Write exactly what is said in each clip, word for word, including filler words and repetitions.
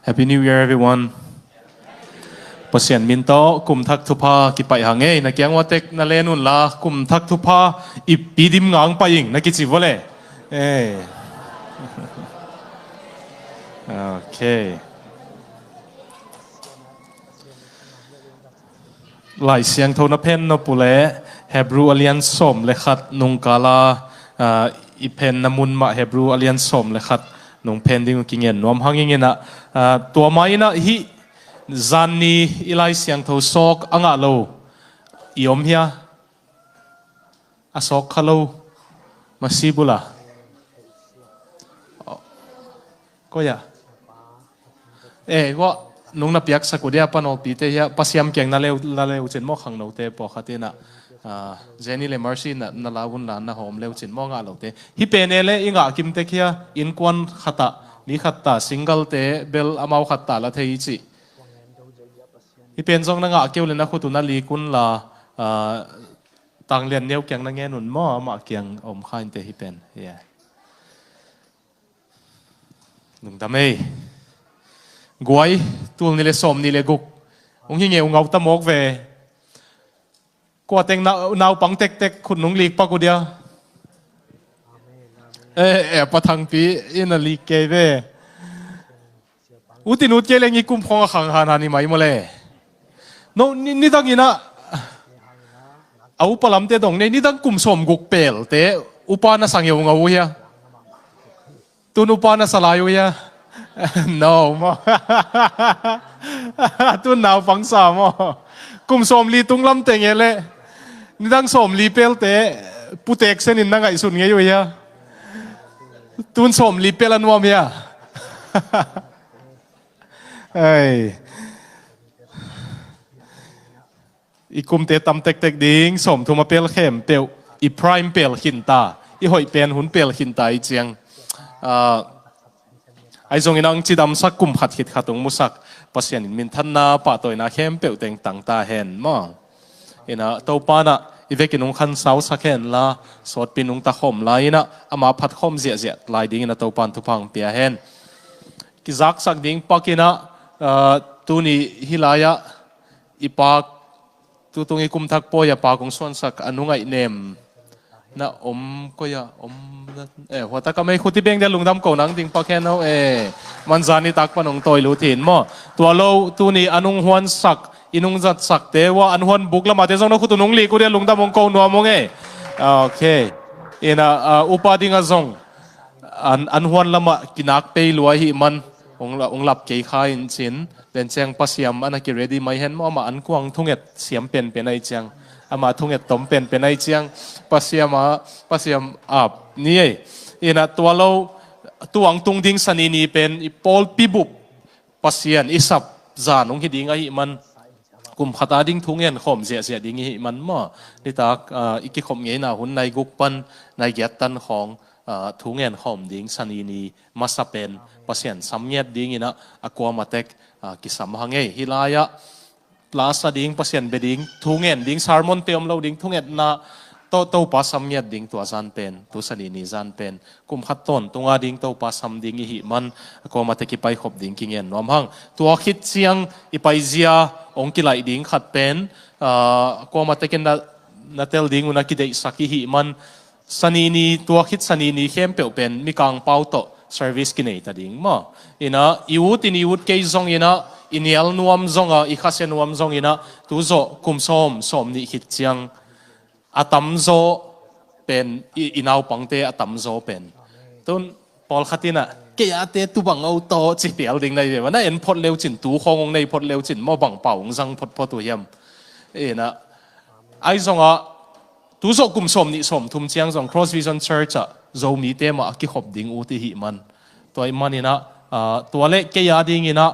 Happy New Year, everyone. Pasian min tawh kum thak thupha kipaih hang ei. Na kiang uatek na len unla, kum thak thupha i pidim ngang paih ing na kici vua le. Ei. Okay. Lai Siangtho na phen nop uh leh Hebrew a lian sawm le khat nung kala, ah, i phenna mun mah Hebrew a lian sawm le khat nung phen ding uh kingen nuam hang ing. Inah, ah, tua mah inah hih zan ni i Lai Siangtho sawk a ngah lo i om hia? A sawk kha lo, masi bula. Koi ah? Eh, kua nung na piaksak uh dia, panawlpite hia, Pasiam kiang na leu, na leu cin maw, khangnote pawlkhat inah, ah, Jenny le Mercy na, na lau unla na hawm leu cin maw, ngah lote. Hih pen e le i ngah kim tek hia, innkuan khat ah, mi khat ta, single te bel amau khat ta la thei i cih. Hih pen zong na ngah keu le na khut uh na lik unla, ah, Tanglian Neu kiang na ngen un maw, amah kiang om kha inteh hih pen. Yeah. Lungdam ei. Guai, tul nih le sawm nih le guk. Hong hi ngeu ngau ta mawk ve. Kua teng nau, naupang tektek khut nung lik pak uh dia? Eh, eh, Pa Thangpi in a lik kei ve. Utin ut kei leng i kum khong a khang hanhan i mai maw le. No, ni, nidang inah a upa lamte dong nei, nidang kum sawm guk pelte upa na sa ngeu ngau uh hia? Tun upa na sa lai uh hia? No maw. Tun naupang sa maw. Kum sawm li tung lam teng e le nidang sawm li pelte putek senin na ngaihsun ngei uh hia? Tun sawm li pel a nuam hia? Ei. I kumte tam tektek ding, sawmthum a pel khempeuh i prime pel khinta, i hoih pen hun pel khinta i ciang. Ah, ahi zongin ang cidamsak kum khat khit khat hong musak Pasian in minthanna, pahtawina khempeuh teng tang ta hen maw. Inah Topa inah i vekin hong khansausak henla, sawtpi nung ta khawm lai inah ama phat khawm ziahziah lai ding inah Topa in thupha hong pia hen. Kizaksak ding pak inah, ah, tuni hih lai-ah i pak, tutung i kum thak pawi a pak hong suansak a nu ngaihnem na om, koi ah om? Eh, huatak a mei khuti beng dia lungdam ko nang ding pak hen ho. Eh, manzan i tak pan hong tawi lut hin maw. Tua lo tuni a nung huansak, i nung zatsakte ua an huan buk lamate zong na khut uh nung lik uh dia lungdam hong ko nuam hong ei. Okay. Inah, ah, upa dingah zong an, an huan lamah kinak pei lua ahih man hong la, hong lap kei kha in cin. Len ciang Pasiam a na ki ready mai hen maw, amah an kuang thunget siam penpen ahi ciang, amah thunget tom penpen ahi ciang, Pasiam a, Pasiam ap ni ei. Inah tua lo tuang tung ding Sani ni pen i pawlpi bup Pasian i sap zan hong hi ding ahih man kum khat a ding thu ngen khawm ziahziah ding i hih man maw. Nitak, ah, i kikhop ngeina hun nai guk pan nai giat tan khawng, ah, thu ngen khawm ding Sani ni masa pen Pasian sam ngiat ding inah a kuamatek, ah, kisam hang ei. Hih lai-ah lasa ding, Pasian bia ding, thu ngen ding, sermon te om lo ding, thungetna tawh Topa sam ngiat ding tua zan pen, tu Sani ni zan pen kum khat tawntung a ding Topa sam ding i hih man a kuamatek i paikhop ding kingen nuam hang. Tua khit ciang i paizia hong kilaih ding khat pen, ah, kuamatek in na, na tel ding un a kideihsak i hih man Sani ni, tua khit Sani ni khempeuh pen Mikang pau tawh service kinei ta ding maw. Inah i ut in i ut kei zong inah, i nial nuam zong a, i khasia nuam zong inah, tu zawh kum sawm, sawm nih khit ciang a tamzaw pen i, i naupangte a tamzaw pen. Tun pawlkhat inah kei ate tu bang o taw ci pial ding na hi ve maw. Na en phot leu cin, tu khawng hong nei phot leu cin maw, bang pau hong zang photphot uh hiam? Inah ahi zongah tu zawh kum sawm nih sawm thum ciang zong Cross Vision Church ah Zomite mah a kikhop ding ut i hih man. Tua i man inah, ah, tua le kei a ding inah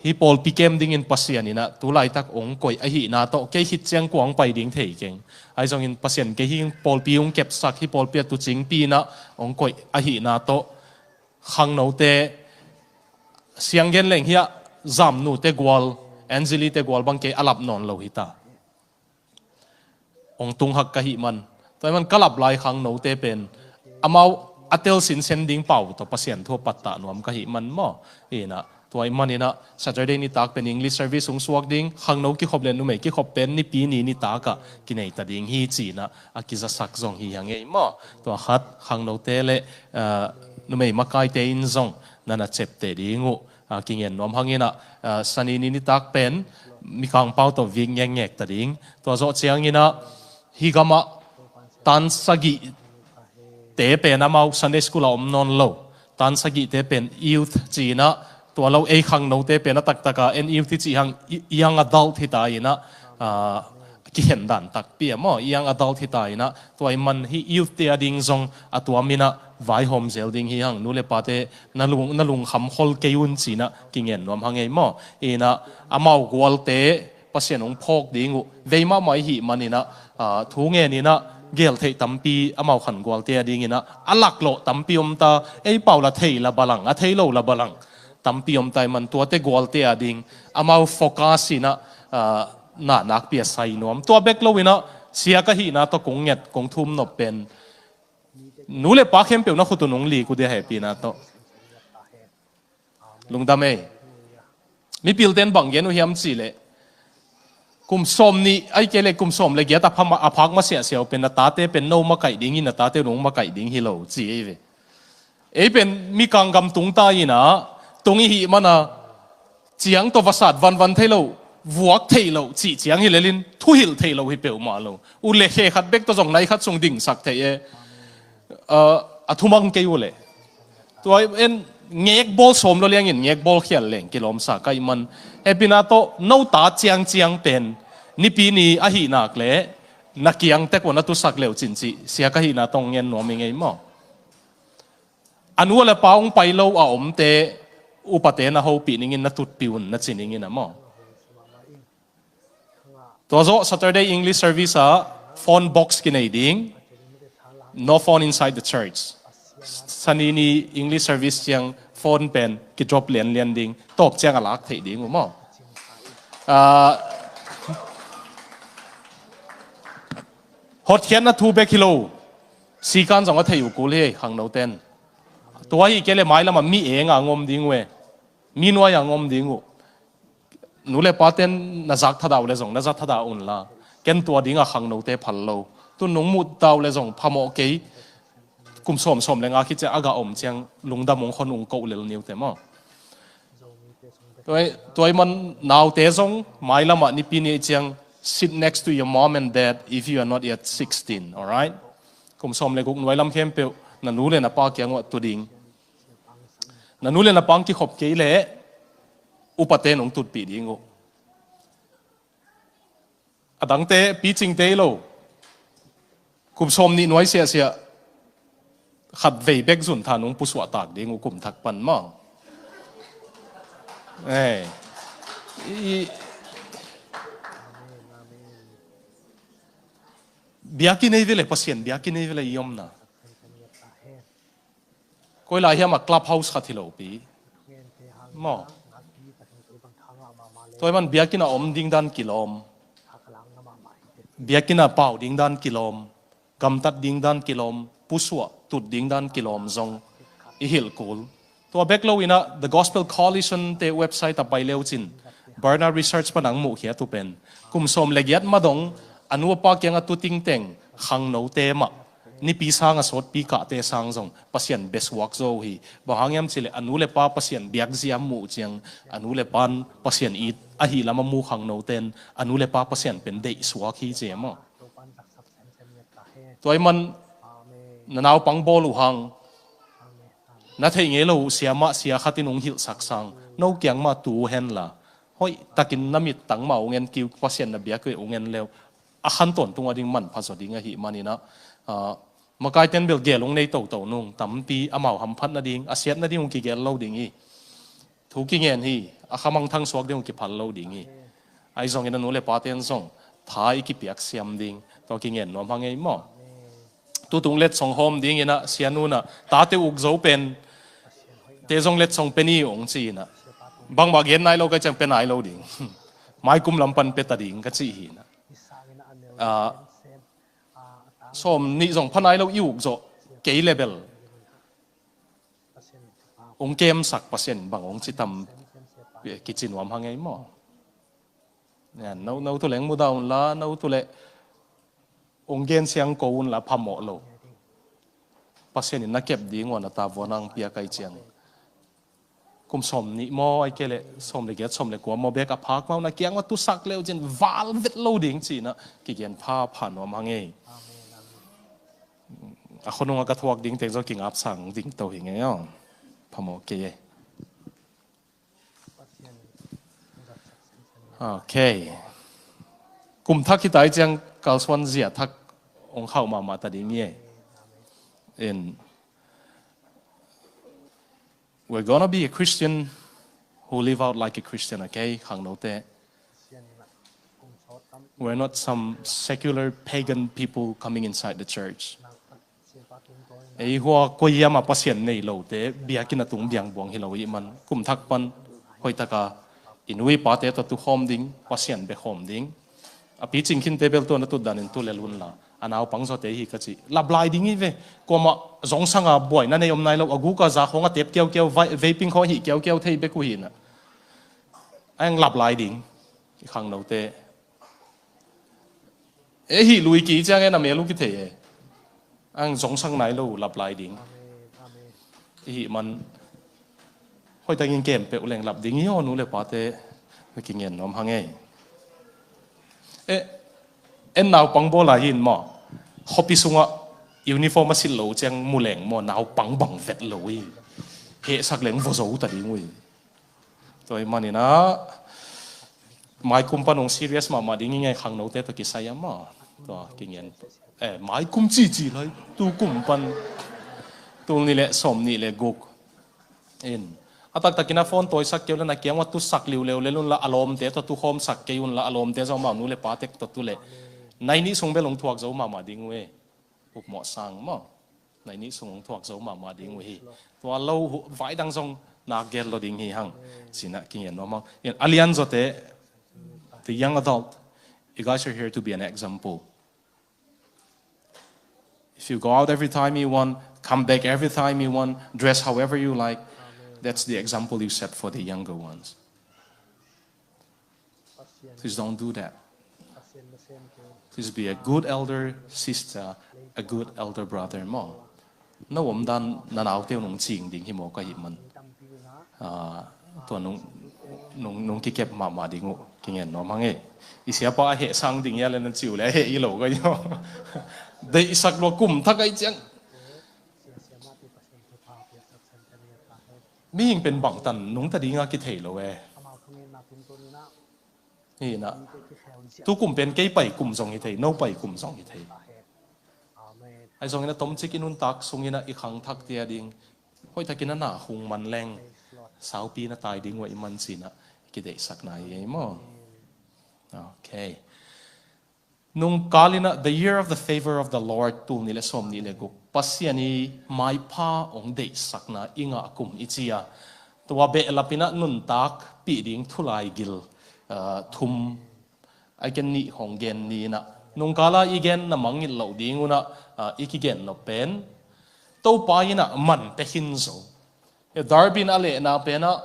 hih pawlpi kem dingin Pasian inah tu laitak hong koih ahihna tawh kei khit ciang kua hong pai ding thei keng. Ahi zongin Pasian kei hih pawlpi hong kepsak, hih pawlpi a tucingpi inah hong koih ahihna tawh khangnote siang gen leng hiah Zamnute gual, Angelite gual bang kei a lap nawn lo hi ta. Hong tung hak ka hih man. Tua hi man ka lap lai khangnote pen amau a tel sinsen ding pau tawh Pasian thu a pattah nuam ka hih man maw. Inah Tua ahih manin ah Saturday nitak pen English service hong suak ding, khangno kikhop le numei kikhop pen Nipi ni nitak ah kinei ta ding hi ci-in ah a kizasak zong hi hang ei maw. Tua khat khangnote le, ah, numei makaite in zong na na ciapteh ding uh, ah, kingen nuam hang in ah, ah, Sani ni nitak pen Mikang pau tawh vik ngekngek ta ding. Tua zawh ciangin ah hih gam ah tan sagihte pen amau Sunday school ah om nawn lo. Tan sagihte pen youth ci-in ah, tua lo ei khangnote pen a taktak a en youth i cih hang, y-, young adult hi ta in ah, ah, kikhen dan takpi a maw, young adult hi ta in ah, tua ahih man hih youth te a ding zong a tuam in ah vaihawm zel ding hi hang. Nu le pate na lung, na lungkham khol kei un ci-in ah kingen nuam hang ei maw. In ah amau gualte Pasian hong phawk ding uh. Vei mahmah i hih manin ah, ah, thu ngen in ah gel theih tampi amau khan gualte a dingin ah a laklawh tampi om ta, ei pau la thei la balang, a thei lo la balang tampi om ta ahih man tuate gualte a ding amau focus in ah, ah, na nakpi a sai nuam. Tua bek lo in ah sia ka hihna tawh kong nget, kong thum nop pen nu le pa khempeuh na khut un hong lik uh dia hehpihna tawh. Lungdam ei. Mipilte'n bang gen uh hiam cih leh, kum sawm nih, ahih kei leh kum sawm le giat a pha ma-, a phak masiahsiah uh pen na tate pen no makaih ding hi, na tate nong makaih ding hi lo ci ei ve. Ei pen Mikang gam tung ta in ah, tung i hih man a ciang tawh vasat vanvan thei lo, vuak thei lo cih ciang hi lel in, thuhilh thei lo hi peuhmah lo. U le khe khat bek tawh zong nai khat sung dingsak thei e. Ah, a thumang kei uh leh. Tua en ngek bawl sawm lo liangin ngek bawl khial leng kilawmsa ka hih man. Hehpihna tawh no ta ciangciang pen Nipi ni ahih nak leh na kiang tek uh na tusak le uh cin cih sia ka hihna tawh ngen nuam ing ei maw. A nu le pa hong pai lo a omte upate na hopih ningin na tutpih un na ci ningin a maw. Tua zawh Saturday English service ah phone box kinei ding. No phone inside the church. Sani ni English service ciang phone pen kidrop lianlian ding. Tawp ciang a lak theih ding uh maw. Ah, hotkhiatna thu bek hi lo. Sikan zong a thei uh kul hi khangnote'n. Tua hi kei leh mailam ah mi eng a ngom ding uh e. Mi nuai a ngom ding uh. Nu le pate'n na zak thadah uh leh zong na zak thadah un la. Ken tua ding a khangnote phal lo. Tun nong muh ta uh leh zong phamawh kei. Kum sawm sawm le nga khit ciang a gah om ciang lungdam hong khon ung koh lel ni uh teh maw. Tua ahih, tua ahih man naute zong mailam ah Nipi ni ciang sit next to your mom and dad if you are not yet sixteen, alright? Kum sawm le guk nuai lam khempeuh na nu le na pa kiang uah tu ding. Na nu le na pa hong kikhop kei leh upate'n hong tutpih ding uh. A dangte picingte hi lo. Kum sawm nih nuai siahsiah khat vei bek zun than hong pusuah tak ding uh kum thak pan maw. Eh. I, biakinn ei ve leh, Pasian biakinn ei ve leh i omna. Koi lai hiam a clubhouse khat hi lo pi. Maw. Tua ahih man biakinn a om ding dan kilawm. Biakinn a pau ding dan kilawm. Gamtat ding dan kilawm. Pusuah tut ding dan kilawm zong i hilh kul. Tua bek lo in ah The Gospel Coalition te website a pai le uh cin. Barna Research pan a hong muhkhiat uh pen. Kum sawm le giat ma dong a nu a pa kiang a tu tingteng khangnote mah. Nipi sang a sawtpi kahte sang zong Pasian bia suak zo uh hi. Bang hang hiam cih leh a nu le pa Pasian biakzia a muh uh ciang, a nu le pa'n Pasian it ahih lam a mu khangnote'n a nu le pa Pasian pen deih suak hi ci e maw. Tua ahih man na naupang bawl uh hang na theih ngei lo uh sia mah sia khat in hong hilhsak sang no kiang mah tu uh hen la. Hoih takin na mittang mah hong en kiu, Pasian na biak uh hong en le uh. A khan tawntung a ding manpha zaw ding ahih manin ah, ah, makaite'n bel gel hong nei toto nung, tampi amau hamphat nading, a siat nading hong kigel lo ding hi. Thu kingen hi, a khamangthang suak ding hong kiphal lo ding hi. Ahi zongin a nu le pate'n zong tha i kipiak siam ding, tua kingen nuam hang ei maw. Tutung letsong hawm ding in ah, sianu in ah, tate uk zo pen, te zong letsong pe ni hong ci in ah. Bangmah gen nai lo ka hih ciang pe nai lo ding. Mai kum lam pan pe ta ding ka cih hi in ah. Ah, sawm nih zong pha nai lo i uk zawh kei leh bel hong kemsak Pasian bang hong ci tam. Kici nuam hang ei maw? No, no tu leng mudah unla, no tu le ong gen siang ko unla phamawh lo. Pasian in na kep ding ua na tavuan ang piak ai ciang. Kum sawm nih maw, ai kei le sawm le giat, sawm le kua maw bek a phak maw, na kiang ua tusak leu cin val vet lo ding cina kigen pha pha nuam hang ei. A khonung a ka thuak ding teng zo kingap sang ding to hi ngei aw. Phamawh kei ei. Okay. Kum thak hi tai ciang kalsuan zia thak ong khauh mahmah ta ding hi ei. In We're gonna be a Christian who live out like a Christian, okay? Khangnote. We're not some secular pagan people coming inside the church. Ei hua koiama Pasian nei lote biakinn a tung biang buang hi lo i man kum thak pan hoitaka i nu i pate tawh tukhawm ding, Pasian bekhawm ding. A picing khinte bel tua na tut danin tu le lunla a naupang zawte hi ka ci. Laplai ding hi ve. Kuama zong sanga buaina nei om nai lo, a guka za khawng a tep kiaukiau, vaping khawng hih kiaukiau thei bek uh hina. A eng laplai ding i khangnote. E hih lui ki ciang e na mel uh kithei e. Ang zong sang nai lo laplai ding. Ihih man hoitangin kem peuh leng lap ding hi aw nu le pate. Kingen nuam hang ei. E en naupang bawla hin maw? Khuapi sungah uniform a silh lo ciang mu leng maw naupang bang vet lo hi. Hehsak leng vua zo ta ding uh hi. Tua i maninah maikum pan ong serious mahmah ding i ngei khangnote tawh kisai ama. Tua kingen eh maikum cici lai tukum pan tul nih le sawm nih le guk. In a taktakin a phone tawisak keu le na kiang ua tusak liuleu le lunla a lawmte tawh tukhawmsak kei unla a lawmte zong amau nu le patek tawh tu le nai nih sung bel ong thuak zo mahmah ding uh e. Upmawh sang maw? Nai nih sung ong thuak zo mahmah ding uh hi. Tua lo vai dang zong nak gel lo ding hi hang. Sinah kingen nuam hang. A lian zawte, the young adult, you guys are here to be an example. If you go out every time you want, come back every time you want, dress however you like, that's the example you set for the younger ones. Please don't do that. Please be a good elder sister, a good elder brother maw? Na omdan na naute uh nong cing ding hi maw ka hih man. Tua nong kikep mahmah ding uh kingen nuam hang e. I siapa a heh sang ding hia le na ciu le a heh i lo ka hih maw? Deihsak lua kum thak ai ciang. Mihing pen bangtan nungta dinga kithei lo e. Hinah tukum pen kei pai kum zong hi thei, no pai kum zong hi thei. Ai zongin a tomcik i nuntak sungin a i khangthak tia ding hoihtakin a na hung man leng saupi na tai ding uh a i man cinah kideihsakna hi ei maw? Okay. Nungkalinah the year of the favor of the Lord tul nih le sawm nih le guk Pasian i maipha ong deihsakna i ngah kum i cia. Tua behlapinah nuntak pih ding thulai gil thum ai ken nih hong gen ninah nungkala i gen na mangngilh loh ding unah i kigen nop pen Topa inah man pekhin zo. Darwin a lehna penah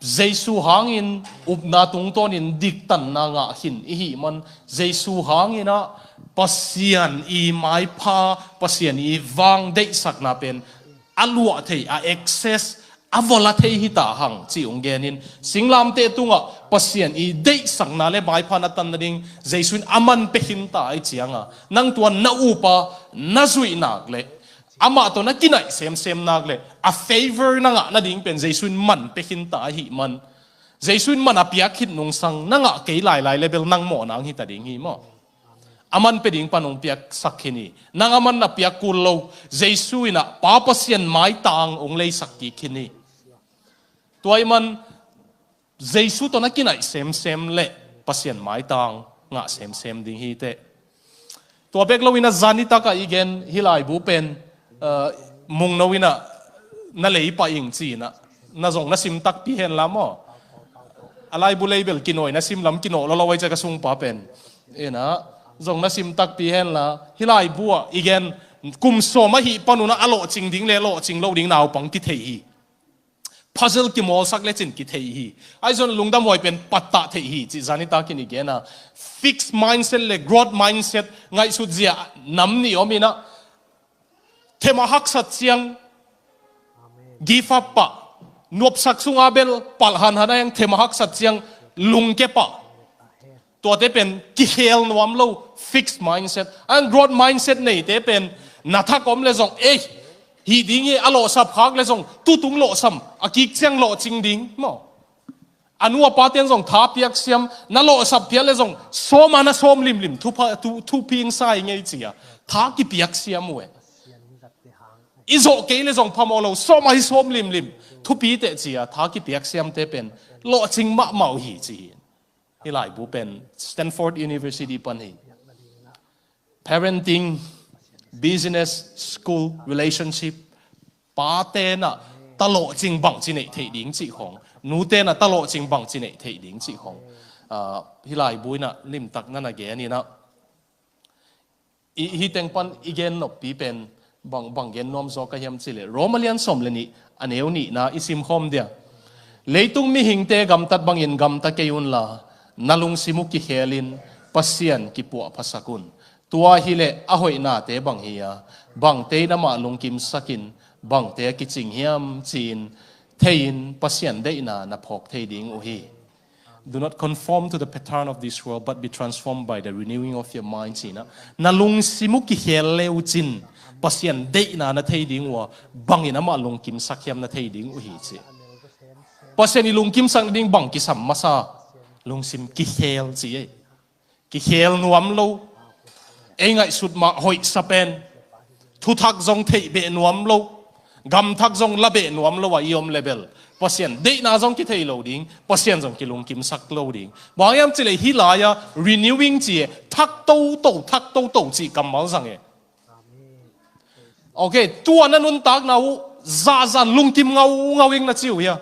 Jesu hangin upna tungtawnin diktanna ngah khin i hih man Jesu hanginah Pasian i maipha Pasian i vang deihsakna pen a luah thei a access a vawla thei hi ta hang ci ung genin singlamteh tungah Pasian i deihsakna le maipha na tan nading Jesu in a man pekhin ta ai cianga nang tua na upa na zuihnak le amah tawh na kinaih semsem nak le a favor na ngah nading pen Jesu in man pia khinta ahih man, Jesu in man a piak khit nungsang na ngah kei lailai le bel nang mawh nang hita ding hi maw? A man pia ding pan hong piaksak khin hi. Nang a man na piak kul lo, Jesu in ah Pa Pasian maitang hong leisak kik khin hi. Tua ahih man Jesu tawh na kinaih semsem le Pasian maitang ngah semsem ding hi teh. Tua bek loin a zan i takah i gen hi laibu pen mungno in ah na lei pah ing ci-in ah na zong na sim takpi henla maw? A laibu lei bel kinawh in a sim lam kinawh lolo ai cia ka sungpa pen in ah zong na sim takpi henla hi laibu ah i gen kum sawm ahih panun ah a lawhcing ding le lawhcing lo ding naupang kithei hi. Puzzle kimawlsak lecin kithei hi. Ahi zong lungdam huai pen pattah thei hi, cih zani takin i gen a. Fixed mindset le growth mindset ngaihsut zia nam nih om in a, them a haksat ciang give up pah, nuapsak sunga bel palh hanhan a, hiang them a haksat ciang lungke pah. Tuate pen kikhel nuam lo, fixed mindset. An growth mindset neite pen na thak om le zong, ei, hih ding hi, a lawhsap khak le zong, tutung lawhsam, a kik ciang lawhcing ding maw. A nu a paten zong tha piak siam, na lawhsap phial le zong, sawma na sawm limlim, thupha, thu, thupi in sa i ngei cia. Tha kipiak siam uh e. I zawh kei le zong phamawh lo, sawma hi sawm limlim, thupi teh cia, tha kipiak siamte pen lawhcing mahmah uh hi ci hi. Hih laibu pen Stanford University pan hi. Parenting, business, school, relationship, pate na talawhcing bangci neih theih ding cih khong, nute na talawhcing bangci neih theih ding cih khong. Ah, hih laibu in a limtak na na gen in a, i, hih teng pan i gen noppi pen bang, bang gen nuam zaw ka hiam cih leh, Rom a lian sawm le nih, a neu nihna i simkhawm dia. Leitung mihingte gamtat bangin gamta kei unla, na lungsim uh kikhelin Pasian kipuahphasak un. Tua hileh a hoihnate bang hi a, bangte in amah lungkimsakin, bangte a kicing hiam ci-in thei-in Pasian deihna na phawk thei ding uh hi. Do not conform to the pattern of this world, but be transformed by the renewing of your mind, ci-in a. Na lungsim uh kikhel le uh cin, Pasian deihna na thei ding uh a, bangin amah lungkimsak hiam na thei ding uh hi ci. Pasian i lungkimsak nading bang kisam masa, lungsim kikhel ci ei. Kikhel nuam lo. Ei ngaihsut mah hoihsa pen. Thuthak zong theih beh nuam lo. Gamthak zong la beh nuam lo a i om le bel, Pasian deihna zong kithei lo ding, Pasian zong kilungkimsak lo ding. Bang hiam cih leh hih lai-a renewing ci e, thak toto, thak toto cih kammal zang e. Ok, tua na nuntakna uh zahzah lungkim ngaungau ing na ci uh hia?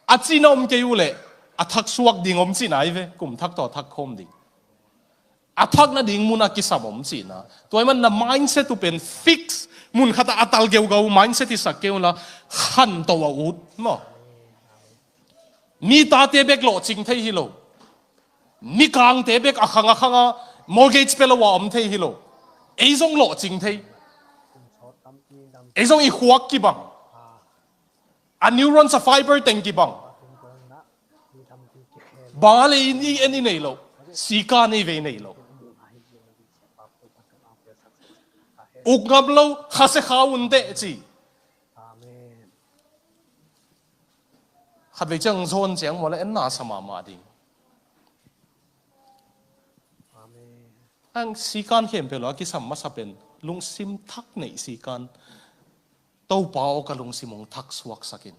A cina om kei uh leh, a thak suak ding om cihna hi ve, kum thak tawh thak khawm ding. A thak nading mun a kisam om cihna. Tua ahih man na mindset uh pen fix, mun khat a a tal geugau mindset hi sak kei unla, khanto a ut maw. Mi tate bek lawhcing thei hi lo. Mikangte bek a khang a khang a mortgage pe lo a om thei hi lo. Ei zong lawhcing thei. Ei zong i khuak kibang. A neurons a fiber teng kibang. Bang a le in i en i nei lo. Sika nei ve i nei lo. Uk ngam lo, khasia kha un teh ci. Khatvei ciang zawn ciang maw le en na sa mahmah ding. Ang sikan khempeuh lo a kisam masa pen lungsim thak neih sikan. Topa aw ka lungsim hong thak suaksak in.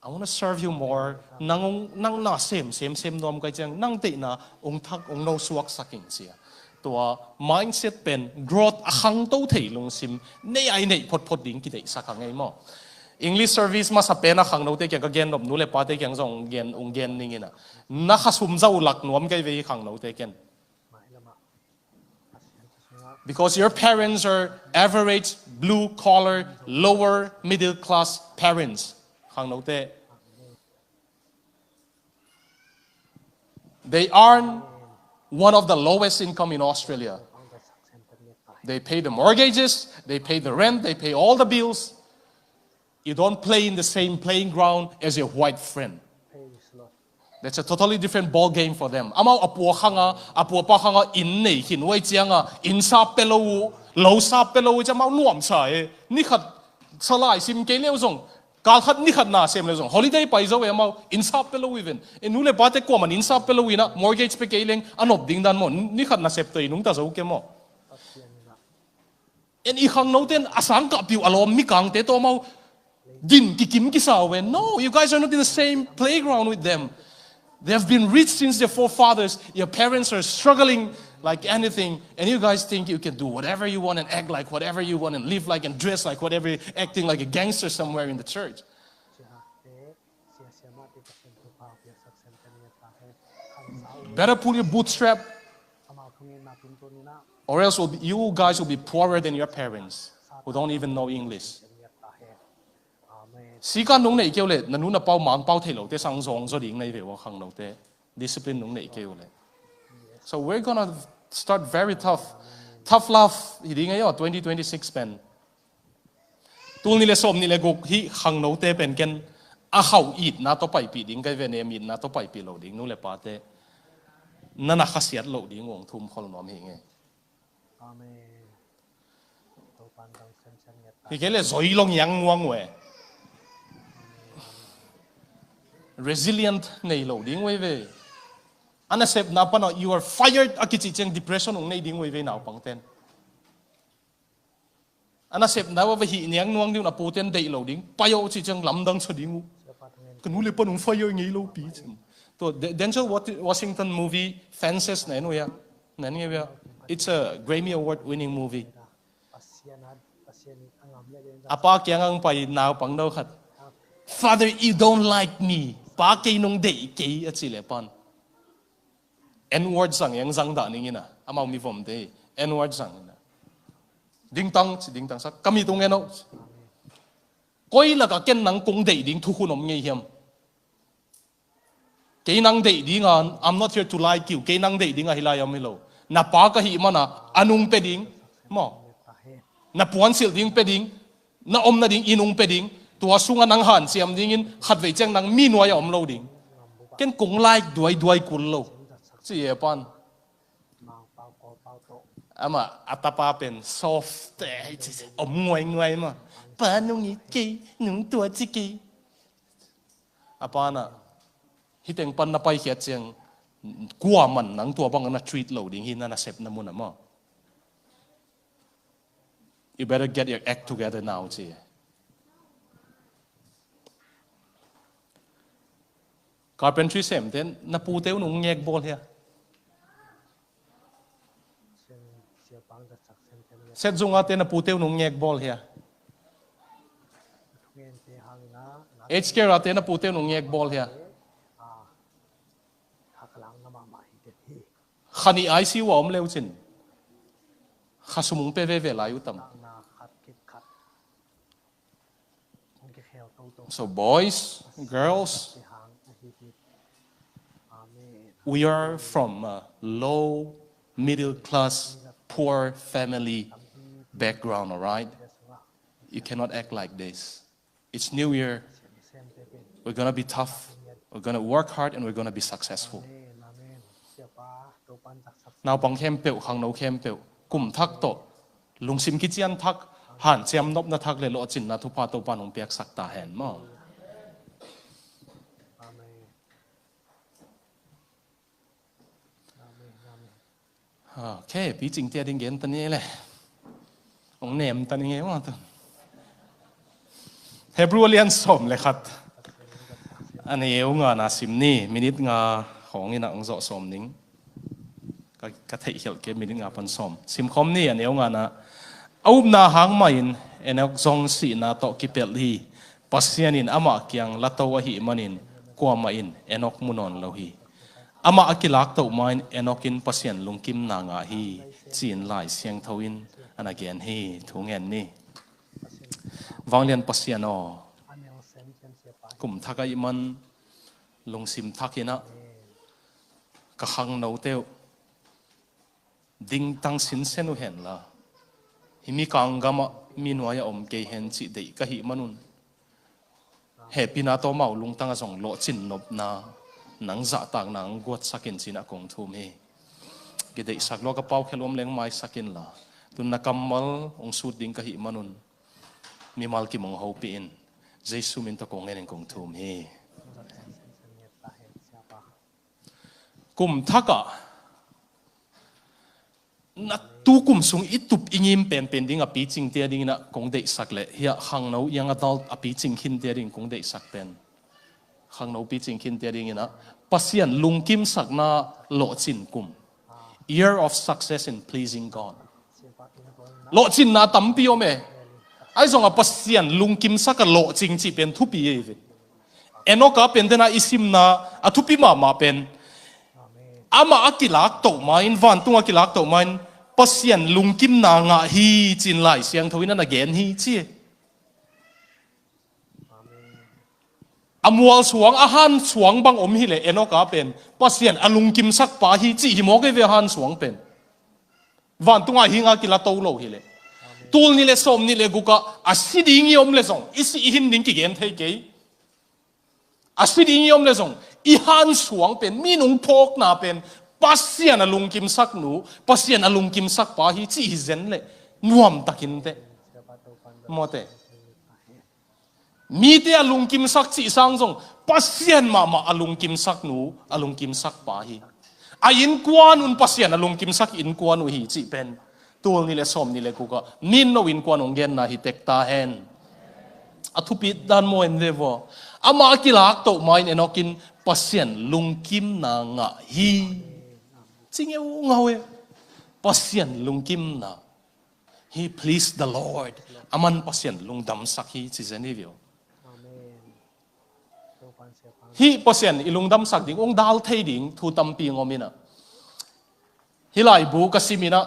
I wanna serve you more. Nang hong, nang na sem, sem, sem nuam kai ciang, nang deihna hong thak, hong no suaksak in cia. Tua mindset pen growth a khangto thei lungsim nei ai neih photphot ding kideihsak a ngei maw. English service masa pen a khangnote kiang ka gen nop, nu le pate kiang zong gen, hong gen ning in a. Na khasum zau lak nuam kai ve hi khangnote ken. Because your parents are average blue collar, lower middle class parents. Khangnote. They earn one of the lowest income in Australia. They pay the mortgages, they pay the rent, they pay all the bills. You don't play in the same playing ground as your white friend. That's a totally different ball game for them. Amau a pua khanga, a pua pa khanga inn nei khin uai cianga, inn sap pe lo uh, lo sap pe lo uh ciang amau nuam sa e. Ni khat salai sim kei leu zong, kal khat ni khat na sem leu zong, holiday pai zo e amau, inn sap pe lo uh even. E nu le pate kuaman inn sap pe lo uh ina, mortgage pe kei leng, a nop ding dan maw, ni khat na sep tei nungta zo ke maw. En i khangnote in a sangkah piu a lawm mikangte tawh amau din kikim kisa uh e. No, you guys are not in the same playground with them. They have been rich since their forefathers. Your parents are struggling like anything. And you guys think you can do whatever you want and act like whatever you want and live like and dress like whatever, acting like a gangster somewhere in the church. Better pull your bootstrap, or else will be, you guys will be poorer than your parents. who don't even know English. Sika nung neih keu le, na nu na pau Mangpau thei lote sang zong zaw ding nei ve ua khangnote. Discipline nung neih keu le. So we're gonna start very tough. Tough love hi ding ei aw, twenty twenty-six pen. Tul nih le sawm nih le guk hih khangnote pen ken a khauh itna tawh paipih ding kai ve, nem itna tawh paipih lo ding, nu le pate. Nana khasiat lo ding uang thum khol nuam hi ngei. Amen. Hi kei le zoi long yang muang we. Resilient nei lo ding we ve. A nasepna pan a you are fired a kici ciang depression ung nei ding we ve naupang ten. A nasepna va hih niang nuang ding un a puten deih lo ding. Pai aw ci ciang lamdang sa ding uh. Ka nu le pa nung fire ngei lo pi cin. To De-, Denzel Wat-, Washington movie Fences na en uh ya. Na en ngei uh ya. It's a Grammy Award winning movie. A pa kiang ang pai naupang no khat. Father, you don't like me. Pa kei nung deih kei a ci le pan. N-word zang eng zang dah ning ina. Amau mi vom te. N-word zang ina. Dingtang, ci dingtang sak. Kami tung eno. Koi laka ken nang kong deih ding thukhun om ngei hiam. Kei nang deih ding a, I'm not here to like you. Kei nang deih ding a hi lai om hi lo. Na pa ka hih mana, a nung pe ding. Maw. Na puansilh ding pe ding. Na omna ding i nung pe ding. Tua sunga nang hanciam dingin khatvei ciang nang mi nuai a om lo ding. Ken kong like duai duai kul lo. Ci e pan. Ama a tapa pen soft te, om nguai nguai ma. Pa nung it kei, nung tua ci kei. A pa na, hiteng pan na paikhiat ciang, kua man nang tua bang na treat lo ding hi na nasepna mun a ma. You better get your act together now, ci. Carpentry sem ten, na pute un ung ngek bawl hia. Set zunga te na pute un ung ngek bawl hia. H K ra te na pute un ung ngek bawl hia. Khani I C U a om leu cin. Khasumung pe veve lai utam. So boys, girls, we are from a low, middle class, poor family background, all right? You cannot act like this. It's New Year. We're gonna be tough. We're gonna work hard and we're gonna be successful. Naupang khempeuh, khangno khempeuh, kum thak tawh, lungsim kician thak, hanciam nopna thak le lawhcinna thupha Topa nong piaksak ta hen maw. Ok, picing tia ding gen ta ni le. Ong nem ta ni nge maw tu. Hebrew a lian sawm le khat. A neu ngana sim ni, minit nga khawng ina ong zawh sawm ning. Ka, ka theih khialh ke minit nga pan sawm. Simkhawm ni a neu ngana. A upna hang mahin Enok zong sihna tawh kipelh hi. Pasian in amah kiang lato ahih manin kuamah in Enok mu nawn lo hi. Amah a kilak toh mahin Enok in Pasian lungkimna ngah hi. Ci-in Lai Siangtho in ana gen hi. Thu ngen ni. Vanglian Pasian aw. Kum thak ahih man lungsim thak inah ka khangno teuh dingtang sinsen uh henla, hih mikang gamah mi nuai-ah om kei hen cih deih ka hih manun, hehpihna tawh amau lungtangah zong lawhcin nopna nang zahtakna ang guatsakin cinah kong thum hi. Kideihsak lua ka pau khel om leng maisak inla, tun na kammal hong sut ding ka hih manun mimal kim hong hopih in. Jesu min tawh kong ngenin kong thum hi. Kum thakah na tu kum sung i tup i ngim penpen ding a picing tia dinginah kong deihsak leh hiah khangno young adult a picing khin tia ding kong deihsak pen, khangno picing khin tia dinginah Pasian lungkimsakna lawhcin kum, year of success in pleasing God. Lawhcinna tampi om e. Ahi zongah Pasian lungkimsak a lawhcing cih pen thupi ei ve. Enoka pen tena i simna a thupi mahmah pen, amah a kilak toh main, vantung a kilak toh main, Pasian lungkimna ngah hi cin Lai Siangtho in a na gen hi ci. A mual suang, a han suang bang om hileh Enoka pen Pasian a lungkimsak pa hi ci hi mawk ei ve, a han suang pen. Vantunga hi nga kila to lo hileh. Tul nih le sawm nih le guk ah a si ding i om le zong, i si i hin ding kigen thei kei. A si ding i om le zong, i han suang pen, mi nung phawkna pen, Pasian a lungkimsak nu, Pasian a lungkimsak pa hi ci hi zen le nuam takin te. Mawte. Mite a lungkimsak cih sang zong, Pasian mahmah a lungkimsak nu, a lungkimsak pa hi. A innkuan un Pasian a lungkimsak innkuan uh hi cih pen tul nih le sawm nih le guk ah min no innkuan hong genna hi tek ta hen. A thupi dan maw en ve vaw. Amah a kilak toh ma in Enok in Pasian lungkimna ngah hi. Ci ngeungau e. Pasian lungkimna. He pleased the Lord. Aman Pasian lungdamsak hi ci zen hi vio. Hih Pasian i lungdamsak ding, ong dal thei ding thu tampi ong om in a. Hih laibu ka sim in a,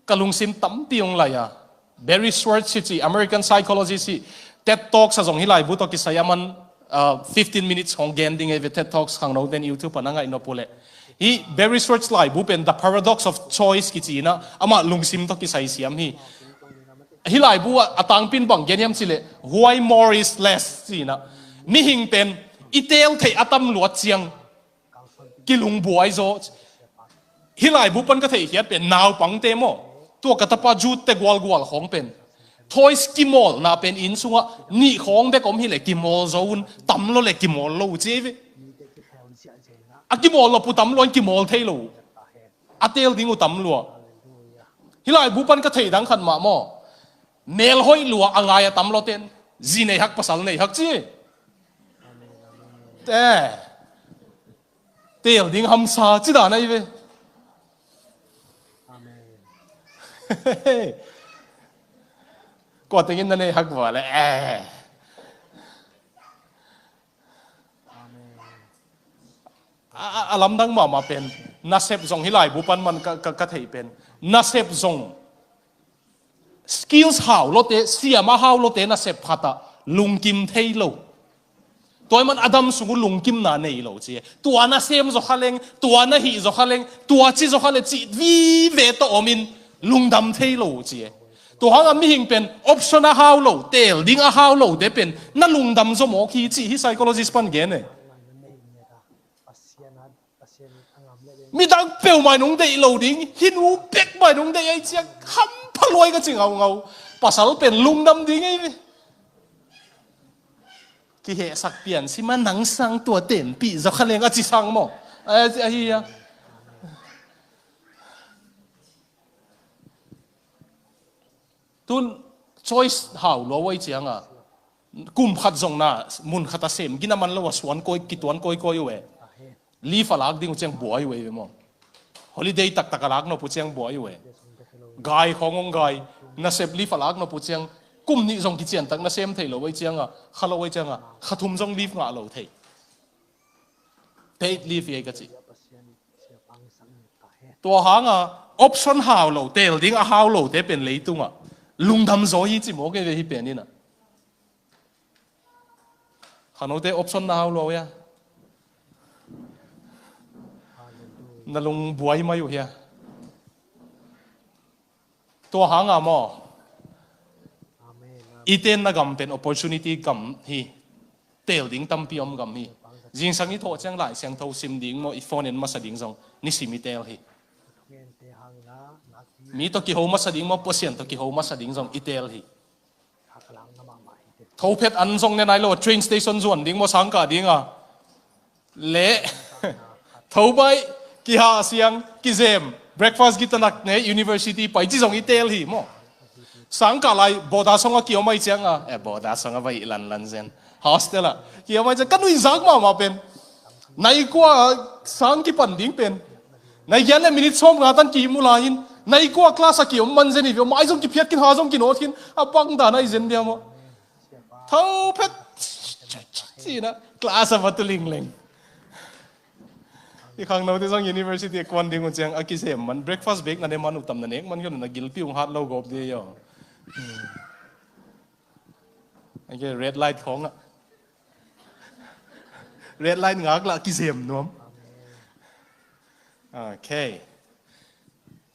ka lungsim tampi ong lai a. Barry Schwartz hi ci, American psychologist hi, TED Talks a zong hih laibu tawh kisai aman, ah, fifteen minutes hong gen ding ei ve, TED Talks khangnote in YouTube ah na ngaih nop uh leh. Hih Barry Schwartz laibu pen The Paradox of Choice kici in a, amah lungsim tawh kisai siam hi. Hih laibu ah a tangpi in bang gen hiam cih leh, Why More Is Less ci in a. Mihing pen i teel theih a tam luat ciang kilungbuai zaw. Hih laibu pan ka theihkhiat pen naupangte maw, tua ka tapa Jude-te gualgual khawng pen, toys kimawlna pen inn sungah nih khawng bek om hileh kimawl zo un, tam lo le kimawl lo uh ci ei ve. A kimawl lo pu tam lo in kimawl thei lo uh. A teel ding uh tam lua. Hih laibu pan ka theih dang khat mah maw, mel hoih lua a ngai a tam lo ten, zi nei hak pasal nei hak ci. Te. Teel ding hamsa ci dan ahi ve. Kua tengin na nei hak vua le, eh. A, a, a lamdang mahmah pen nasep zong hih laibu pan man ka, ka, ka theih pen nasep zong skills hau lote, siam a hau lote nasep khat ah lungkim thei lo. Tua ahih man a dam sung uh lungkimna nei lo ci e. Tua na sem zaw kha leng, tua na hih zaw kha leng, tua ci zaw kha le cih vive tawh om in lungdam thei lo ci e. Tua hang a mihing pen option a hau lo, teel ding a hau lote pen na lungdam zaw mawk hi cih hih psychologist pan gen e. Midang peuhmah in hong deih lo ding, hih nu bekmah in hong deih ahih ciang hampha luai ka ci ngaungau. Pasal pen lungdam ding ei ve. Kihehsak pian si ma, nang sang tua tenpih zaw kha leng a ci sang maw. Ahi a. Tun choice hau lua uh ahih cianga, kum khat zong na mun khat a sem gina man lo a suan koi, kituan koikoi uh e. Leave a lak ding uh ciang buai uh e ve maw. Holiday taktak a lak nop uh ciang buai uh e. Gai khawng hong gai, nasep leave a lak nop uh ciang kum nih zong kiciantak na sem thei lo uh ahih cianga, kha lo uh ahih cianga, kha thum zong leave ngah lo thei. Paid leave hi ei ka ci. Tua hanga option hau lo, teel ding a hau lote pen leitungah lungdam zaw hi ci mawk ei ve hih pen in a. Khangnote option na hau lo hia? Na lungbuai mai uh hia? Tua hanga maw, i tenna gam pen opportunity gam hi. Teel ding tampi om gam hi. Zingsang i thawh ciang Lai Siangtho sim ding maw, i phone en masa ding zong nisim i teel hi. Mi tawh kiho masa ding maw, Pasian tawh kiho masa ding zong i teel hi. Thophet an zong ne nai lo, train station zuan ding maw, sangkah dinga le thobaih, kihah siang, kizem, breakfast gitanak ne, university pai ci zong i teel hi maw. Sangkah lai boda song a kiom ahih cianga, eh, boda song a vai lanlan zen, hostel ah kiom ahih ciang ka nuihzak mahmah pen nai kua sang kipan ding pen nai giat le minute sawm nga tan ki-im uh lai-in, nai kua class a kiom man zen hi ve, mai zong kiphiat khin, ha zong kinawt khin, a bang dan ahi zen dia maw. Thophet cina class a va tu lingleng. I khangnote zong university a kuan ding uh ciang a kizem man, breakfast bek na ne man uh tam na nek man kei na gilpi ung hat lo gawp de yo. Ake red light khawngah, red light ngak lah kizem nuam. Okay.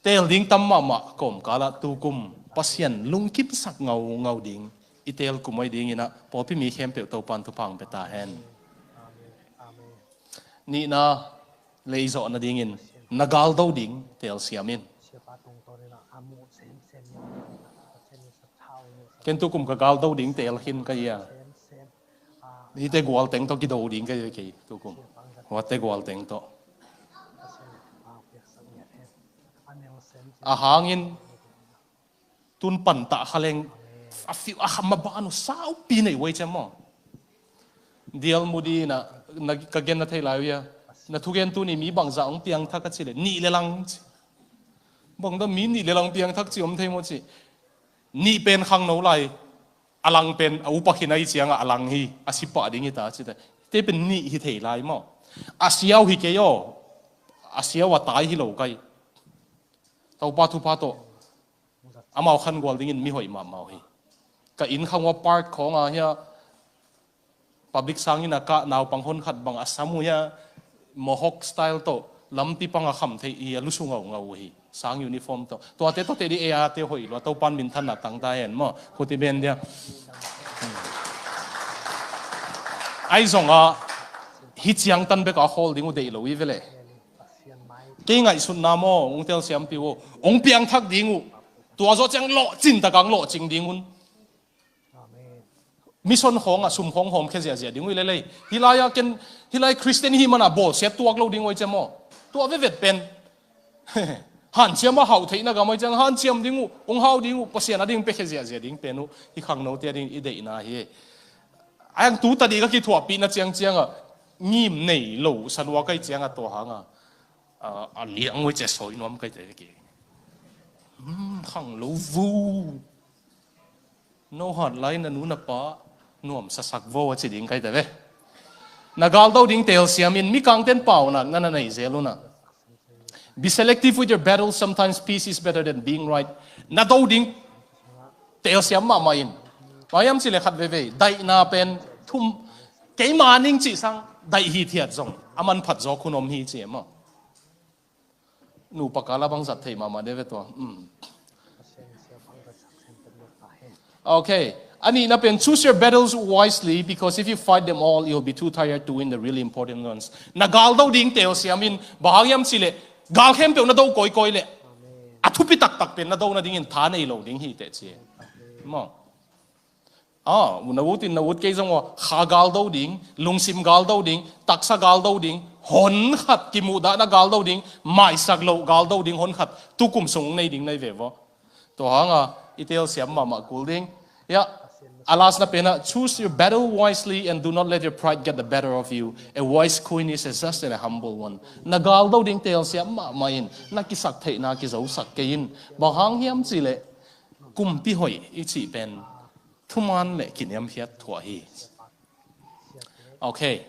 Teel ding tam mahmah kawmkalah tukum Pasian lungkimsak ngaungau ding i teel kum oi dinginah pawlpi mi khempeuh Topan thupha hong pia ta hen. Nihna, leizawh nadingin na galdo ding teel siam in. Ken tukum ka galdo ding teel khin ka hia. Hihte gualteng tawh kido ding ka hia kei tukum. Huate gualteng tawh. A hangin tun pantah khaleng a fiu a kham a ban uh saupi nei uai ciam maw? Dial mudi na, na ka gen na thei lai uh ia. Na thugen tuni mi bangzah hong piangthak a ci le nih le lang ci. Bangda mi nih le lang piangthak ci om thei maw ci. Nih pen khangno lai. A lang pen a upa khin ahi ciangah a lang hi. A sipah ding hi ta ci ta. Te pen nih hi thei lai maw? A siau hi kei aw. A siau a tai hi lo kai. Topa thupha tawh amau khangual dingin mi hoih mahmah uh hi. Ka inn khangua park khawnga hia public sangin a kah naupang hon khat bang a sam uh hia mohawk style tawh lampi pang a kham thei hi a lusu ngaungau uh hi. Sang uniform tawh tuate tawh tedi ei a te hoih lua Topan minthanna tangta hen maw? Khuti ben dia. Ai zonga hi ciangtan beka a khawl ding uh deih lo i vele. Kei ngaihsutna maw ung telsiampi uh ung piangthak ding uh. Tua zawh ciang lawhcin takang lawhcing ding un. Mission khawngah sum khawng hawm khia ziahziah ding uh i lelei. Hilai-a ken hilai Christian hi mana bawlsiat tuak lo ding uh i ciam maw? Tua vevet pen hanciam a hauh theihna gam uh i ciang hanciam ding uh ung hau ding uh Pasian a ding pia khia ziahziah ding pen uh hi khangnote a ding i deihna hi. Ayang tu tadi ka kithuahpihna ciangciangah ngim nei lo salua kai ciangah tua hanga a liang ui cia sawi nuam kai te ki. Khang lo vu. No hat lai na nu na pa nuam sasak vo a ci ding kai te ve. Na galdo ding telsiam in mi kangten pau nak na na nei zel una. Be selective with your battles. Sometimes peace is better than being right. Na do ding telsiam mahmah in. Mayam ci le khat veve daihna pen thum keima ning ci sang daih hi thiat zong a manphat zaw khun om hi ci emaw. Nupa kala bang zat thei mahmah de ve tua. Okay. A nihna pen choose your battles wisely, because if you fight them all, you'll be too tired to win the really important ones. Na galdo ding telsiam in bang hang hiam ci le gal khempeuh na do kawikawi le a thupi taktak pen na do nadingin tha nei lo ding hi teh ci. Maw. Ah, na ut in na ut kei zong aw kha galdo ding, lungsim galdo ding, taksa galdo ding, hon khat kimuhdahna galdo ding, maisak loh galdo ding hon khat tukum sung nei ding nai ve vaw. Tua hanga i telsiam mahmah kul ding. Ya, a last na pena, choose your battle wisely and do not let your pride get the better of you. A wise queen is a just and a humble one. Na galdo ding telsiam mahmah in na kisak theihna kizosak kei in. Bang hang hiam ci le kumpi hoih i cih pen thuman le kiniamkhiat thuah hi. Okay.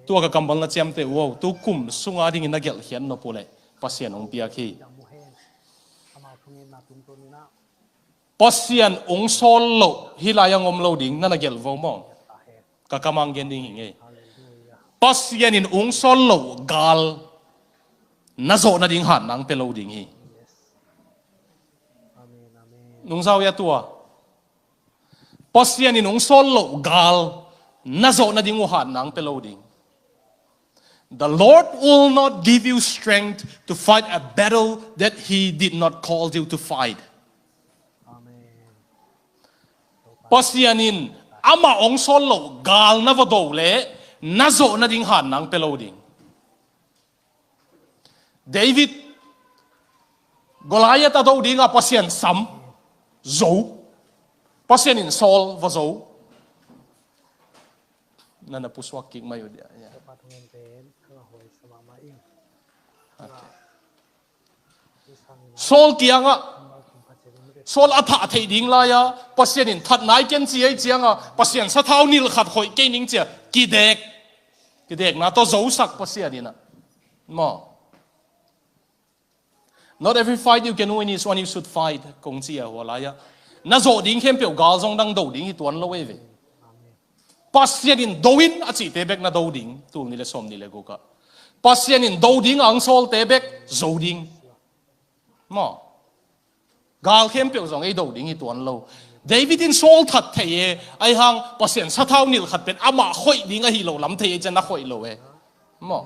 Tua ka kammal na ciamte uh aw, tu kum sunga dingin na gelhkhiat nop uh le Pasian hong piak hi. Pasian hong sawl loh hi lai a ngom lo ding na na gelh vo maw? Ka kamang gen ding hi ngei. Pasian in hong sawl loh gal na zawh nading hat nang pe lo ding hi. Nungzau ia tua. Pasian in hong sawl loh gal na zawh nading uh hat nang pe lo ding. The Lord will not give you strength to fight a battle that He did not call you to fight. Pasian in amah hong sawl loh gal na va do le na zawh nading hat nang pe lo ding. David Goliath a do dinga Pasian sam zo. Pasian in Saul va zo. Na na pusuak kik mai uh dia. Saul kiangah Saul a thah theih ding lai-a Pasian in that nai ken ci ei cianga Pasian sathau nilh khat hoih kei ning cia kidek. Kidekna tawh zosak Pasian inah Maw? Not every fight you can win is one you should fight, kong ci a, hua lai-ah. Na zawh ding khempeuh gal zong nang do ding hi tuan lo ei ve. Pasian in do in a cihte bek na do ding, tul nih le sawm nih le guk ah. Pasian in do ding a ang sawlte bek zo ding. Maw? Gal khempeuh zong ei do ding hi tuan lo. David in Saul that thei e, ahi hang Pasian sathau nilh khat pen amah khoih ding ahi lo lam thei e, cian a khoih lo e. Maw?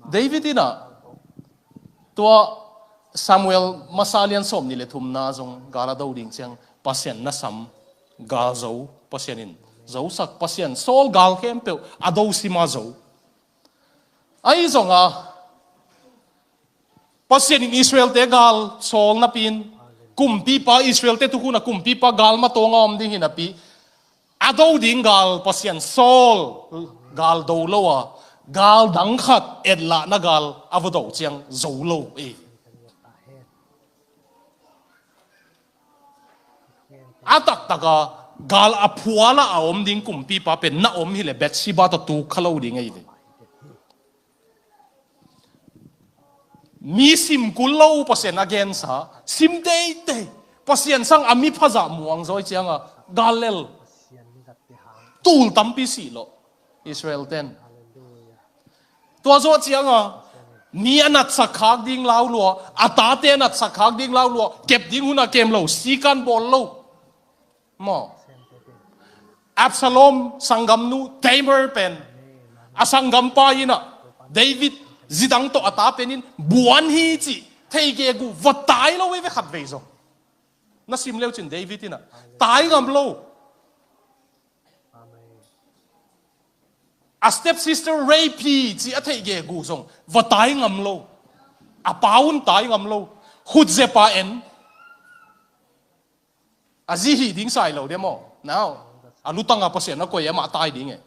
David in ah, tua Samuel masa lian sawm nih le thumna zong gal a do ding ciang Pasian na sam, gal zo, Pasian in zosak, Pasian Saul gal khempeuh a do sima zo. Ahi zong a, Pasian in Israelte gal sawl napi-in, kumpipa Israelte thukhun a kumpipa gal matawng a om ding hi napi, a do ding gal Pasian Saul gal do lo a, gal dang khat etlahna gal a va do ciang zo lo e. A taktak a gal a phual a a om ding kumpipa pen na om hileh Bathsheba tawh tuk kha lo ding ei ve. Mi sim kul lo Pasian a gensa, sim teitei, Pasian sang a mi phazah muang zaw i cianga gal lel, tul tampi sih lo Israel ten. Tua zawh cianga mi a natsak khak ding lau lua, a tate a natsak khak ding lau lua, kep ding hun a kem lo, sikan bawl lo. Maw? Absalom sanggamnu Tamar pen a sanggampa in ah David zidang tawh a ta pen in buan hi cih thei gegu va tai lo ei ve khat vei zong. Na sim leu cin David in ah tai ngam lo. A step sister rape hi cih a theih gegu zong va tai ngam lo. A pa un tai ngam lo. Khut zepa en. A zi hih ding sai lo dia maw? Nau a lutanga Pasian a koi amah tai ding e.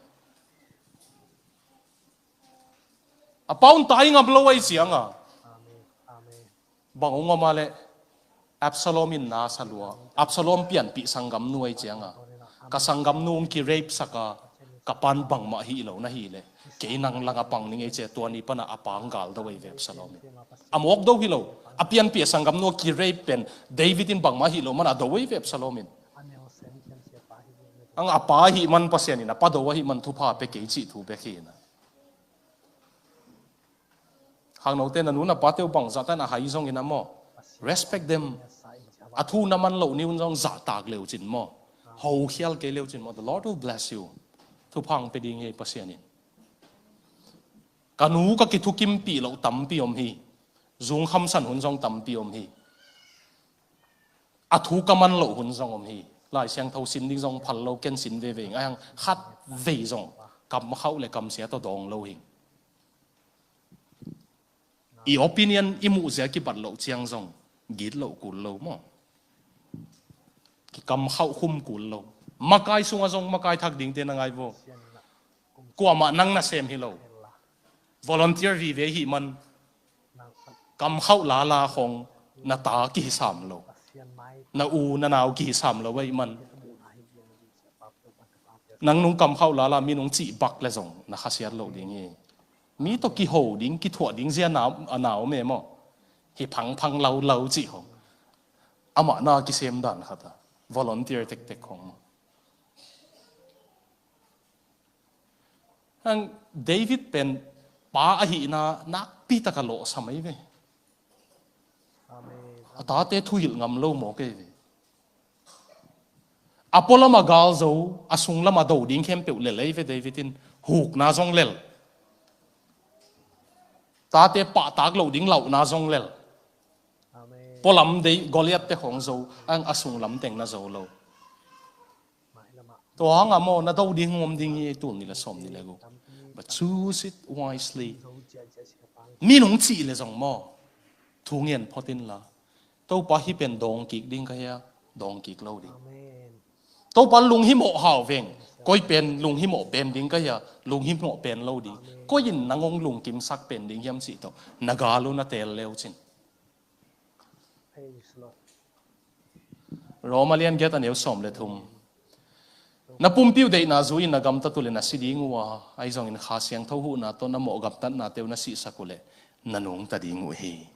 A pa un tai ngam lo ahi cianga bang ong om a leh Absalom in na sa lua. Absalom pianpih sanggamnu ahi cianga ka sanggamnu ong ki-rape saka ka pan bangmah hih lo na hileh kei nang langa pang ning ei cia, tua ni pana a pa ang gal do ei ve Absalom in. A mawk do hi lo. A pianpih a sanggamnu a ki-rape pen David in bangmah hih lo mana do ei ve Absalom in. Ang a pa ahih man Pasian in a pa do ahih man thupha pe kei cih thu bek hi na. Khangnote na nu na pate uh bangzah tan a hai zongin a maw, respect them. A thu na man loh ni un zong zahtak leu cin maw, hokhial kei leu cin maw, the Lord will bless you. Thupha ang pe ding hi Pasian in. Ka nu ka kithukimpih loh tampi om hi. Zung khamsan hun zong tampi om hi. A thu ka man loh hun zong om hi. Lai Siangtho sin ding zong phal lo, ken sin veve ing. Ahi hang khat vei zong kam khauh le kam sia tawh dawng lo hing. I opinion i muhzia kibat loh ciang zong git loh kul lo maw? Kikam khauh khum kul lo. Makai sungah zong makai thak dingte na ngai vo. Kuamah nang nasem hi lo. Volunteer vive hih man kam khauh lala khong na ta kihisam lo. Na u na nau kihisam lo ahih man nang nung kam khauh lala mi nung cih bak le zong na khasiat lo ding hi. Mi tawh kiho ding kithuah ding zia na a na om e maw? Hi phangphang laulau cih khong amah na kisem dan khat a volunteer tektek khong maw? Ang David pen pa ahihna nakpi taka lawhsam ei ve. A tate thuhilh ngam lo mawk ei ve. A pualama gal zo, a sunglama do ding khempeuh lel ei ve David in, hukna zong lel. Tate pahtak loh ding lauhna zong lel. Pualam dei Goliath te khong zo, ang a sunglam teng na zo lo. Tua hanga maw na do ding hong om ding hi ei tul nih le sawm nih le guk. But choose it wisely. Mi nung cih le zong maw, thu ngen phot inla, Topa hih pen dawng kik ding ka hia, dawng kik lo ding. Topa lunghimawh hau veng, koi pen lunghimawh pen ding ka hia, lunghimawh pen lo ding. Koi in nang hong lungkimsak pen ding hiam cih tawh na gal uh na teel leu cin. Roma lian giat a neu sawm le thum. Na pumpi uh deihna zui-in na gamtat uh leh na si ding uh a, ahi zongin Kha Siangtho huhna tawh na mawh gamtatnate uh na sihsak uh leh na nungta ding uh hi.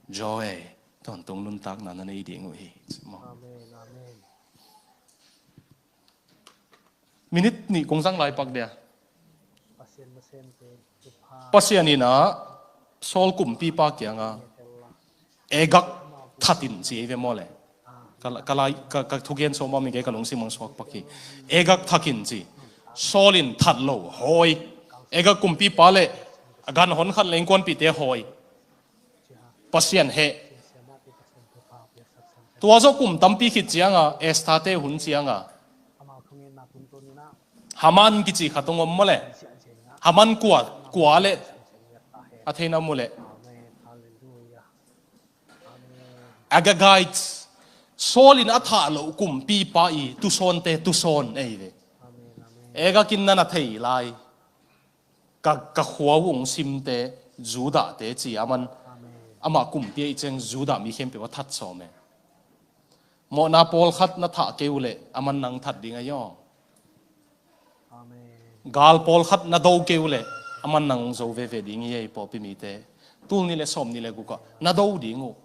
Joy, tawntung nuntakna na nei ding uh hi. Amen, amen. Minit nih kong zang lai pak dia. Pasian in ah Saul kumpipa kiangah, Agag that in ci ei ve maw le. Ka, ka, lai, ka, ka thugen sawm a mi kei ka lungsim mang suak pak hi. Agag that in ci. Saul in that lo, hawi. Agag kumpipa le a gan hon khat le innkuanpihte hawi. Pasian heh. Tua zawh kum tampi khit cianga, Esther-te hun cianga, Haman kici khat hong om maw le. Haman kua, kua le a theina mu le. Agagite, Saul in a thah loh kumpipa i tusawnte tusawn ei ve. Agag in na na thei lai. Ka, ka khua uh hong simte, Judah-te ci a man. Amah kumpi ahih ciang Judah mi khempeuh a that sawm e. Mawhna pawlkhat na thah kei uh leh a man nang that ding ahi aw. Gal pawlkhat na do kei uh leh a man nang zo veve ding hi ei, pawlpi mite. Tul nih le sawm nih le gukah na do ding uh.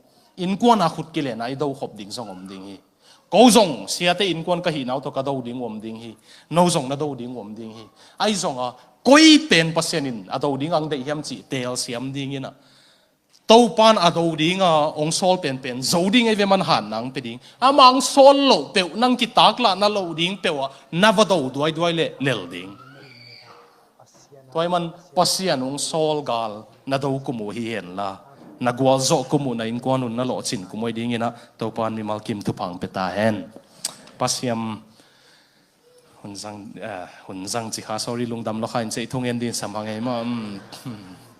Innkuan a khut kilen a i do khop ding zong om ding hi. Ko zong siate innkuan ka hihna uh tawh ka do ding uh om ding hi. No zong na do ding uh om ding hi. Ahi zonga koi pen Pasian in a do ding ang deih hiam cih telsiam dingin ah, Topan a do dinga hong sawl penpen zo ding ei ve, man han nang pe ding. Amah hong sawl loh peuh, nang kitaklahna loh ding peuh ah na va do duaiduai leh lel ding. Tua ahih man Pasian hong sawl gal na do kum uh hi henla, na gualzawh kum uh, na innkuan uh na lawhcin kum uh hi dingin ah Topan mimal kim thupha hong pia ta hen. Pasian, hun zang, eh, hun zang ci kha, sorry, lungdam lo kha in cei thungen din sam hang ei maw. Hmm.